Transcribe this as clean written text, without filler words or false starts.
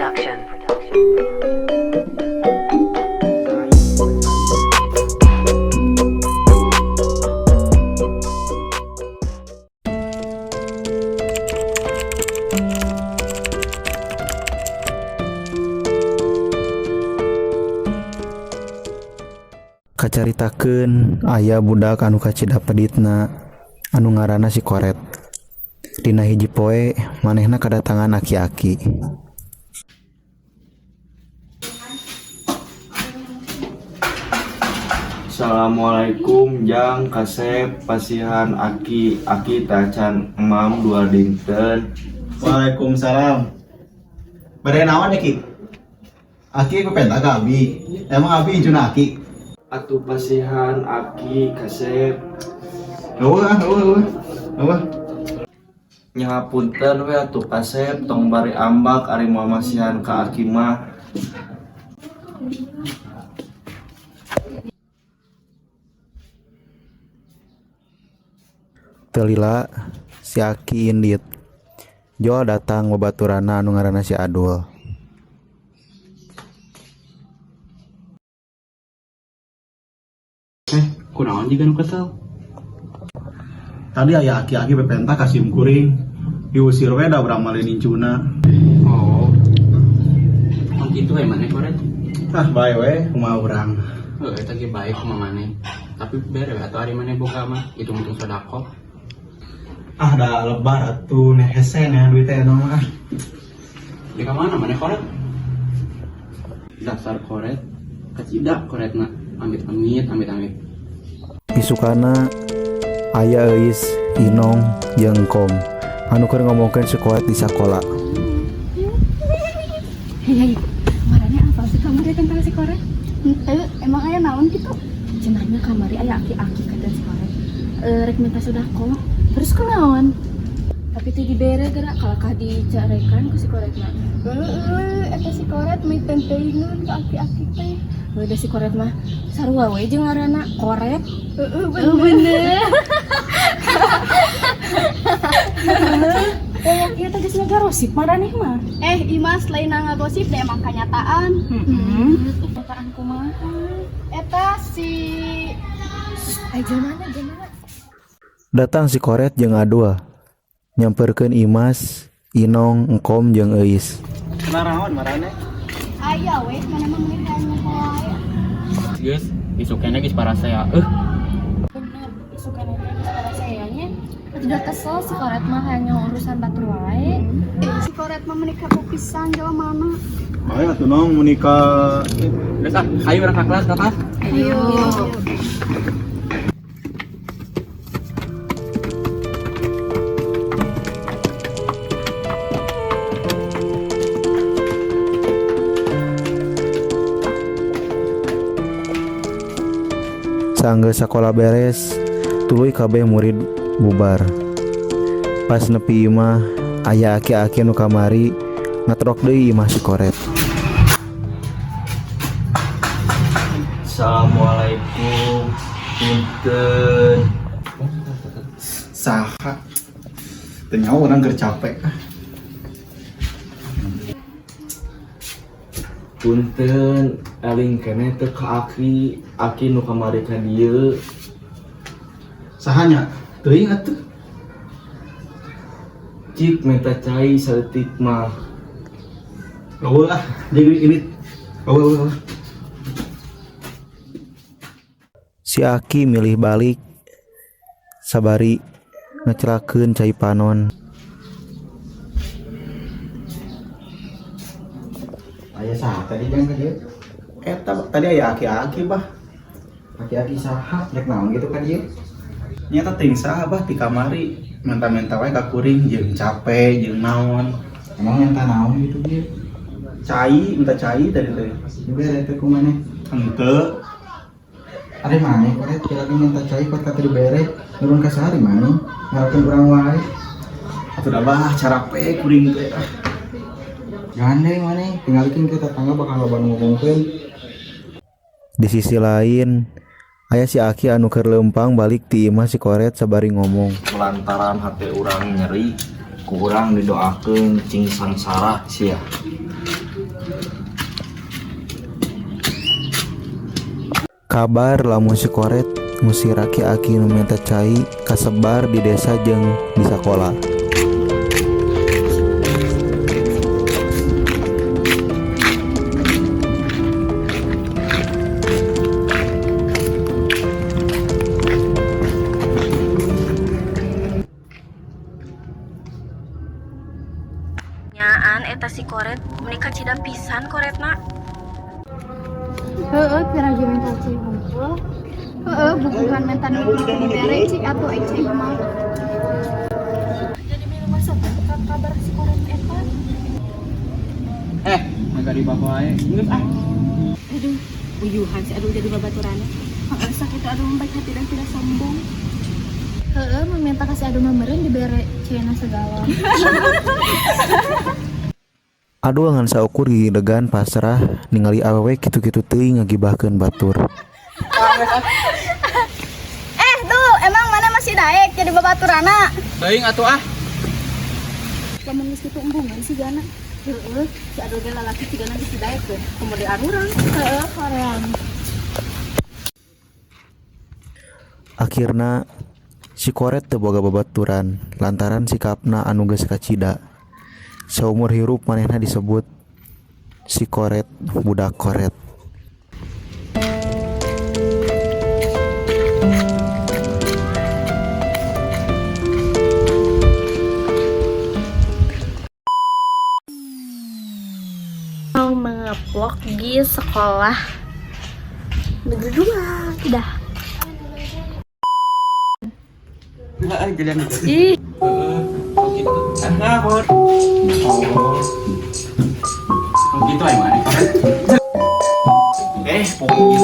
Production. Kacaritakeun aya budak anu kacida peditna anu ngaranna si Koret. Dina hiji poe manehna kadatangan aki-aki. Assalamualaikum, Jang Kasep. Pasihan aki, aki tacan emam 2 dinten. Waalaikumsalam. Bade naon ya, Ki? Aki ku penta ka abi. Emang abi incuna aki? Atuh pasihan aki, Kasep. Eueuh ah, eueuh eueuh. Eueuh. Nya punten we atuh, Kasep, tong bari ambak ari moal masihan ka aki mah. Teu lila si aki indit. Jol datang babaturanna anu ngaranna si Adul. Eh, kunaon jiga nu kesel? Tadi aya aki-aki pepenta ka sim kuring. Diusir we da urang malin incuna. Oh. Emang kitu we maneh, Koret? Ah, bae we kumaha urang. Heuh, eta ge bae kumaha maneh. Tapi bere we atuh ari maneh boga mah, hitung-hitung sodakoh. Ah, da lebar atuh neh hese neh duit teh mah ah. Di ka mana maneh, Koret? Dasar Koret, kacida koretna. Amit-amit, amit-amit. Isukana aya Euis, Inong, jeung Kom anu keur ngomongkeun si Koret di sakola. Hei, maraneh apa sih kamari tentang si Koret? Henteu, emang aya naon gitu? Cenahnya kamari aya aki-aki kata si Koret. Eh, rek minta sodakoh. Terus kunaon? Tapi teu dibere geura kalakah dicarekan ku si Koret mah. Heueuh, eta si Koret miten teuingeun ka aki-aki teh. Udah si Koret mah sarua we jeung ngaranna Koret. Heueuh, Oh, bener. Bener. Eh, ieu teh geus ngagarosip maraneh mah. Eh, Imas lain ngagosip deh, emang kenyataan. Heeh. Kenyataan kumaha? Eta si Ay, mana mana? Datang si Koret jeung Adul. Nyamperkeun Imas, Inong, Engkom jeung Euis. Kunaon maraneh? Aya we, mana mah meuni hayang wae. Geus, isukena geus parasea. Bener, isukana teh geus parasea nya. Udah kesel si Koret mah hanya urusan batur wae. Si Koret mah meuni kapo pisan mana. Bae atuh Nong mun ka Geus ah, ayo urang ka kelas, ka kelas. Ayo. Sanggeus sakola beres, tuluy kabeh murid bubar. Pas nepi imah, aya aki-aki nu kamari ngetrok deui imah si Koret. Assalamualaikum, punten. Saha? Teu nyaho, urang keur capek. Punten, eling keneh teu ka aki, aki nu kamari ka dieu? Saha nya? Teuing atuh. Cik minta cai saeutik mah. Eueuh ah, jadi ini. Eueuh eueuh. Si aki milih balik sabari ngecelakeun cai panon. Aya saha tadi jang ka dieu? Eta tadi aya aki-aki, Bah. Aki-aki saha? Rek naon gitu ka dieu? Nyata teuing saha, Bah, ti kamari menta-menta wae ka kuring jeung capek jeung naon. Emang minta naon gitu dia? Cai, minta cai tadi teh. Dibere teh ku maneh? Henteu. Ari maneh Koret kira minta cai kok teu dibere, nurun ka saha ari maneh? Ngalkeun urang wae. Atuh da, Bah, carape kuring teh. Ah. Gandeng maneh, tinggalikeun ke tetangga bakal loba nu ngomongkeun. Di sisi lain, aya si aki anu keur leumpang balik ti imah si Koret sabari ngomong. Lantaran hati urang nyeri, ku urang didoakeun cing sangsara sia. Kabar lamun si koret ngusir aki-aki nu menta cai kasebar di desa jeung di sakola. Nyaan eta si koret meni kacida pisan koretna. Heeh, pira ge minta cai hungkul. Heeh, bukuhan menta nu dibere cik atuh ai cai mah. Jadi milu masuk bukan kabar si koret eta. Eh, agak di bawah wae. Geus ah. Aduh, uyuhan si aduh jadi babaturanna. Heeh, sakitu aduh baik hati dan tidak sombong. Heeh, meminta kasih adu mah meureun dibere caina segala. Adul ngan saukur gigidegan pasrah ningali awewe kitu-kitu teuing ngagibahkeun batur. Eh, tuh, emang mana masih daek jadi babaturana? Teuing atuh ah. Lamun geus kitu embungan si Gana. Heeh, si Adul ge lalaki cigana geus didaekeun. Komo di arurang. Heeh, hoream. Akhirna si koret teu boga babaturan lantaran sikapna anu geus kacida. Saumur hirup manehna disebut si koret budak koret. Mau mengevlog di sekolah negeri 2. Udah. Enggak, jalan itu. Ih, Oh, gitu. Ah, ngabur. Oh. Oh gitu ai maneh koret. Eh, pokoknya